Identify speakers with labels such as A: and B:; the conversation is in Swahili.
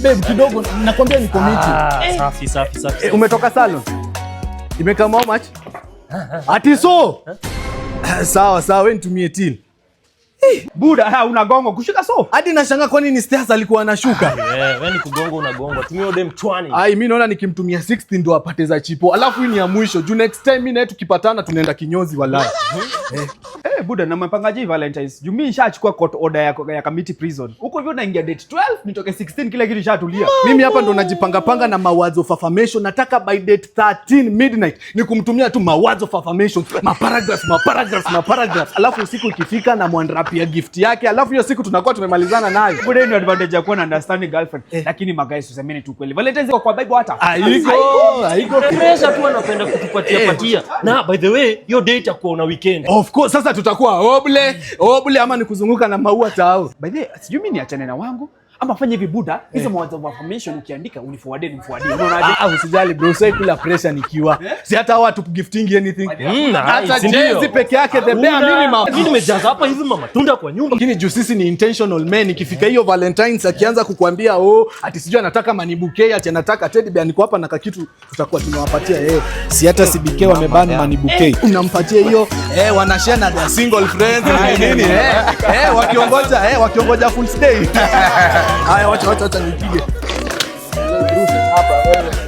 A: Babe, kidogo nakwambia niko meeting.
B: Ah, safi safi safi.
A: Eh, umetoka salon? Imekama how much? Ati so? Sawa sawa, wewe nitumie till.
C: Buda, ha, unagongo kushika so.
A: Hadi nashangaa kwani ni stairs alikuwa anashuka.
B: Eh, wewe ni kugonga unagonga. Tumia dem chwani.
A: Ai, mimi naona nikimtumia 60 ndo apate za chipo. Alafu hii ni ya mwisho. Juu next time mimi naye tukipatana tunaenda kinyozi walai.
C: Eh, buda, na mpangaji Valentines. Juu mimi nishachukua court order ya Kamiti Prison. Huko hivyo naingia date 12, nitoke 16, kila kitu ishatulia.
A: Mimi hapa ndo najipanga panga na ma words of affirmation. Nataka by date 13 midnight ni kumtumia tu ma words of affirmation, ma paragraphs, ma paragraphs, ma paragraphs. Alafu usiku ikifika na mwanrapia gift yake. Alafu hiyo siku tunakuwa tumemalizana nayo.
C: Buda, hii ni advantage ya kuwa na understanding girlfriend. Lakini maguys, tusemeni tu kweli. Valentines iko kwa Bible hata.
A: Haiko, haiko.
B: Pressure tu anapenda kutupatia patia. Na by the way, hiyo date itakuwa na weekend.
A: Of course, sasa tutakuwa oble, oble ama ni kuzunguka na maua tao.
C: By the way, sijui mimi niachane na wangu ama fanye hivi, buda, hizo words of affirmation ukiandika uniforwardie, nimforwardie. Unaonaje?
A: Ah, usijali bro, usai kula pressure nikiwa. Si hata watu gifting anything. Hata
B: si ndio?
A: jezi peke yake, the bare minimum.
B: Mimi nimejaza hapa hivi mama tunda kwa nyumba.
A: Lakini juu sisi ni intentional men, ikifika hiyo Valentines akianza kukuambia, oh, ati sijui anataka money bouquet, ati anataka teddy bear, niko hapa na kakitu tutakuwa tumewapatia yeye. Si hata CBK wameban money bouquet. Unampatia hiyo, eh, wanashare na their single friends nini nini, eh, wakiongoja full stay. Haya, wacha wacha wacha nipige. Hapa wewe.